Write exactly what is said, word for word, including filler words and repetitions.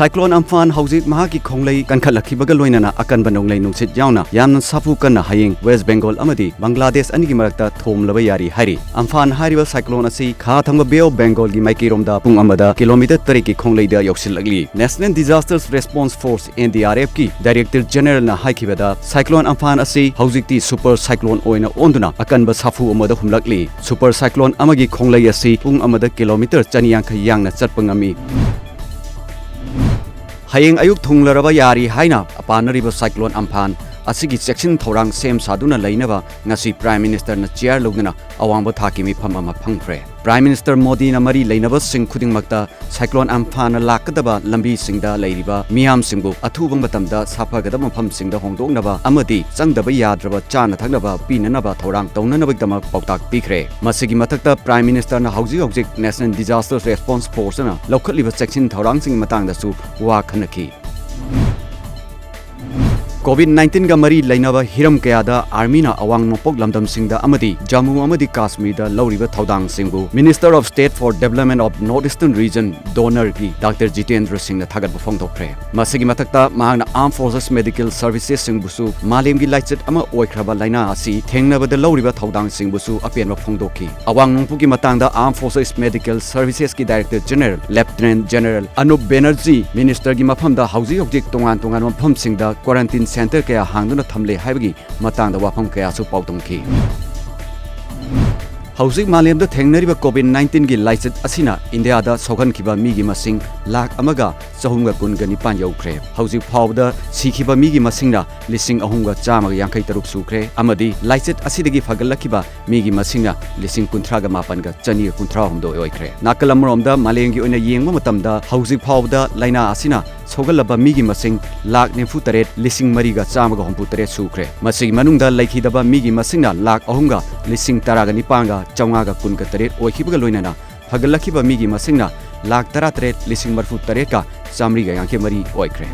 Cyclone Amphan ꯍꯧꯖꯤꯛ ꯃꯍꯥꯛꯀꯤ ꯈꯣꯡꯂꯩ ꯀꯟꯈꯠꯂꯛꯈꯤꯕꯒ ꯂꯣꯏꯅꯅ ꯑꯀꯟꯕ ꯅꯣꯡꯂꯩ ꯅꯨꯡꯁꯤꯠ ꯌꯥꯎꯅ ꯌꯥꯝꯅ ꯁꯥꯐꯨ ꯀꯟꯅ ꯍꯌꯦꯡ West Bengal ꯑꯃꯗꯤ ꯕꯪꯒ꯭ꯂꯥꯗꯦꯁ ꯑꯅꯤꯒꯤ ꯃꯔꯛꯇ ꯊꯣꯝꯂꯕ ꯌꯥꯔꯤ ꯍꯥꯏꯔꯤ꯫ Amphan ꯍꯥꯏꯔꯤꯕ cyclone ꯑꯁꯤ ꯈꯥ ꯊꯪꯕ Bay of Bengalꯒꯤ ꯃꯥꯏꯀꯩꯔꯣꯝꯗ ꯄꯨꯡ ꯑꯃꯗ kilometre ꯇꯔꯦꯠꯀꯤ ꯈꯣꯡꯂꯩꯗ ꯌꯧꯁꯤꯜꯂꯛꯂꯤ꯫ National Disaster Response Force, N D R F ꯀꯤ Director Generalꯅ ꯍꯥꯏꯈꯤꯕꯗ, Cyclone Amphan ꯑꯁꯤ ꯍꯧꯖꯤꯛꯇꯤ super cyclone ꯑꯣꯏꯅ ꯑꯣꯟꯗꯨꯅ ꯑꯀꯟꯕ ꯁꯥꯐꯨ ꯑꯃꯗ ꯍꯨꯝꯂꯛꯂꯤ꯫ Super cyclone ꯑꯃꯒꯤ ꯈꯣꯡꯂꯩ ꯑꯁꯤ ꯄꯨꯡ ꯑꯃꯗ kilometre ꯆꯅꯤ ꯌꯥꯡꯈꯩ ꯌꯥꯡꯅ ꯆꯠꯄ ꯉꯝꯃꯤ꯫ ꯍꯌꯦꯡ ꯑꯌꯨꯛ ꯊꯨꯡꯂꯔꯕ ꯌꯥꯔꯤ ꯍꯥꯏꯅ ꯄꯥꯅꯔꯤꯕ Cyclone Amphan ꯑꯁꯤꯒꯤ ꯆꯦꯛꯁꯤꯟ ꯊꯧꯔꯥꯡ ꯁꯦꯝ ꯁꯥꯗꯨꯅ ꯂꯩꯅꯕ ꯉꯁꯤ Prime Ministerꯅ chair ꯂꯧꯗꯨꯅ ꯑꯋꯥꯡꯕ ꯊꯥꯛꯀꯤ ꯃꯤꯐꯝ ꯑꯃ ꯐꯝꯈ꯭ꯔꯦ꯫ Prime Minister ꯃꯣꯗꯤꯅ ꯃꯔꯤ ꯂꯩꯅꯕꯁꯤꯡ ꯈꯨꯗꯤꯡꯃꯛꯇ Cyclone Amphanꯅ ꯂꯥꯛꯀꯗꯕ ꯂꯝꯕꯤꯁꯤꯡꯗ ꯂꯩꯔꯤꯕ ꯃꯤꯌꯥꯝꯁꯤꯡꯕꯨ ꯑꯊꯨꯕ ꯃꯇꯝꯗ ꯁꯥꯐꯒꯗꯕ ꯃꯐꯝꯁꯤꯡꯗ ꯍꯣꯡꯗꯣꯛꯅꯕ ꯑꯃꯗꯤ ꯆꯪꯗꯕ ꯌꯥꯗ꯭ꯔꯕ ꯆꯥꯅ ꯊꯛꯅꯕ ꯄꯤꯅꯅꯕ ꯊꯧꯔꯥꯡ ꯇꯧꯅꯅꯕꯒꯤꯗꯃꯛ ꯄꯥꯎꯇꯥꯛ ꯄꯤꯈ꯭ꯔꯦ꯫ ꯃꯁꯤꯒꯤ ꯃꯊꯛꯇ Prime Ministerꯅ ꯍꯧꯖꯤꯛ ꯍꯧꯖꯤꯛ National Disaster Response Forceꯅ ꯂꯧꯈꯠꯂꯤꯕ ꯆꯦꯛꯁꯤꯟ ꯊꯧꯔꯥꯡꯁꯤꯡꯒꯤ ꯃꯇꯥꯡꯗꯁꯨ ꯋꯥ ꯈꯟꯅꯈꯤ꯫ COVID nineteenꯒ ꯃꯔꯤ ꯂꯩꯅꯕ ꯍꯤꯔꯝ ꯀꯌꯥꯗ armyꯅ ꯑꯋꯥꯡ ꯅꯣꯡꯄꯣꯛ ꯂꯝꯗꯝꯁꯤꯡꯗ ꯑꯃꯗꯤ ꯖꯝꯃꯨ ꯑꯃꯗꯤ ꯀꯥꯁꯃꯤꯔꯗ ꯂꯧꯔꯤꯕ ꯊꯧꯗꯥꯡꯁꯤꯡꯕꯨ Minister of State for Development of North Eastern Region, DoNERꯒꯤ Doctor Jitendra ꯁꯤꯡꯅ ꯊꯥꯒꯠꯄ ꯐꯣꯡꯗꯣꯛꯈ꯭ꯔꯦ꯫ ꯃꯁꯤꯒꯤ ꯃꯊꯛꯇ ꯃꯍꯥꯛꯅ Armed Forces Medical Servicesꯁꯤꯡꯕꯨꯁꯨ ꯃꯥꯂꯦꯝꯒꯤ ꯂꯥꯏꯆꯠ ꯑꯃ ꯑꯣꯏꯈ꯭ꯔꯕ ꯂꯥꯏꯅꯥ ꯑꯁꯤ ꯊꯦꯡꯅꯕꯗ ꯂꯧꯔꯤꯕ ꯊꯧꯗꯥꯡꯁꯤꯡꯕꯨꯁꯨ ꯑꯄꯦꯟꯕ ꯐꯣꯡꯗꯣꯛꯈꯤ꯫ ꯑꯋꯥꯡ ꯅꯣꯡꯄꯣꯛꯀꯤ ꯃꯇꯥꯡꯗ Armed Forces Medical Servicesꯀꯤ Director General Lieutenant General Anup Banerjee Ministerꯒꯤ ꯃꯐꯝꯗ ꯍꯧꯖꯤꯛ ꯍꯧꯖꯤꯛ ꯇꯣꯉꯥꯟ ꯇꯣꯉꯥꯟꯕ ꯃꯐꯝꯁꯤꯡꯗ quarantine centre ꯀꯌꯥ ꯍꯥꯡꯗꯨꯅ ꯊꯝꯂꯦ ꯍꯥꯏꯕꯒꯤ ꯃꯇꯥꯡꯗ ꯋꯥꯐꯝ ꯀꯌꯥꯁꯨ ꯄꯥꯎꯗꯝꯈꯤ꯫ ꯍꯧꯖꯤꯛ ꯃꯥꯂꯦꯝꯗ ꯊꯦꯡꯅꯔꯤꯕ COVID nineteenꯒꯤ ꯂꯥꯏꯆꯠ ꯑꯁꯤꯅ ꯏꯟꯗꯤꯌꯥꯗ ꯁꯣꯛꯍꯟꯈꯤꯕ ꯃꯤꯒꯤ ꯃꯁꯤꯡ ꯂꯥꯈ ꯑꯃꯒ ꯆꯍꯨꯝꯒ ꯀꯨꯟꯒ ꯅꯤꯄꯥꯟ ꯌꯧꯈ꯭ꯔꯦ꯫ ꯍꯧꯖꯤꯛ ꯐꯥꯎꯕꯗ ꯁꯤꯈꯤꯕ ꯃꯤꯒꯤ ꯃꯁꯤꯡꯅ ꯂꯤꯁꯤꯡ ꯑꯍꯨꯝꯒ ꯆꯥꯝꯃꯒ ꯌꯥꯡꯈꯩ ꯇꯔꯨꯛ ꯁꯨꯈ꯭ꯔꯦ ꯑꯃꯗꯤ ꯂꯥꯏꯆꯠ ꯑꯁꯤꯗꯒꯤ ꯐꯒꯠꯂꯛꯈꯤꯕ ꯃꯤꯒꯤ ꯃꯁꯤꯡꯅ ꯂꯤꯁꯤꯡ ꯀꯨꯟꯊ꯭ꯔꯥꯒ ꯃꯥꯄꯟꯒ ꯆꯅꯤꯒ ꯀꯨꯟꯊ꯭ꯔꯥ ꯍꯨꯝꯗꯣꯏ ꯑꯣꯏꯈ꯭ꯔꯦ꯫ ꯅꯥꯀꯜ ꯑꯃꯔꯣꯝꯗ ꯃꯥꯂꯦꯝꯒꯤ ꯑꯣꯏꯅ ꯌꯦꯡꯕ ꯃꯇꯝꯗ ꯍꯧꯖꯤꯛ ꯐꯥꯎꯕꯗ ꯂꯥꯏꯅꯥ ꯑꯁꯤꯅ ꯁꯣꯛꯍꯜꯂꯕ ꯃꯤꯒꯤ ꯃꯁꯤꯡ ꯂꯥꯈ ꯅꯤꯐꯨ ꯇꯔꯦꯠ ꯂꯤꯁꯤꯡ ꯃꯔꯤꯒ ꯆꯥꯝꯃꯒ ꯍꯨꯝꯐꯨ ꯇꯔꯦꯠ ꯁꯨꯈ꯭ꯔꯦ꯫ ꯃꯁꯤꯒꯤ ꯃꯅꯨꯡꯗ ꯂꯩꯈꯤꯗꯕ ꯃꯤꯒꯤ ꯃꯁꯤꯡꯅ ꯂꯥꯈ ꯑꯍꯨꯝꯒ ꯂꯤꯁꯤꯡ ꯇꯔꯥꯒ ꯅꯤꯄꯥꯟꯒ ꯆꯥꯝꯃꯉꯥꯒ ꯀꯨꯟꯒ ꯇꯔꯦꯠ ꯑꯣꯏꯈꯤꯕꯒ ꯂꯣꯏꯅꯅ ꯐꯒꯠꯂꯛꯈꯤꯕ ꯃꯤꯒꯤ ꯃꯁꯤꯡꯅ ꯂꯥꯈ ꯇꯔꯥꯇꯔꯦꯠ ꯂꯤꯁꯤꯡ ꯃꯔꯤꯐꯨ ꯇꯔꯦꯠꯀ ꯆꯥꯝꯃꯔꯤꯒ ꯌꯥꯡꯈꯩ ꯃꯔꯤ ꯑꯣꯏꯈ꯭ꯔꯦ꯫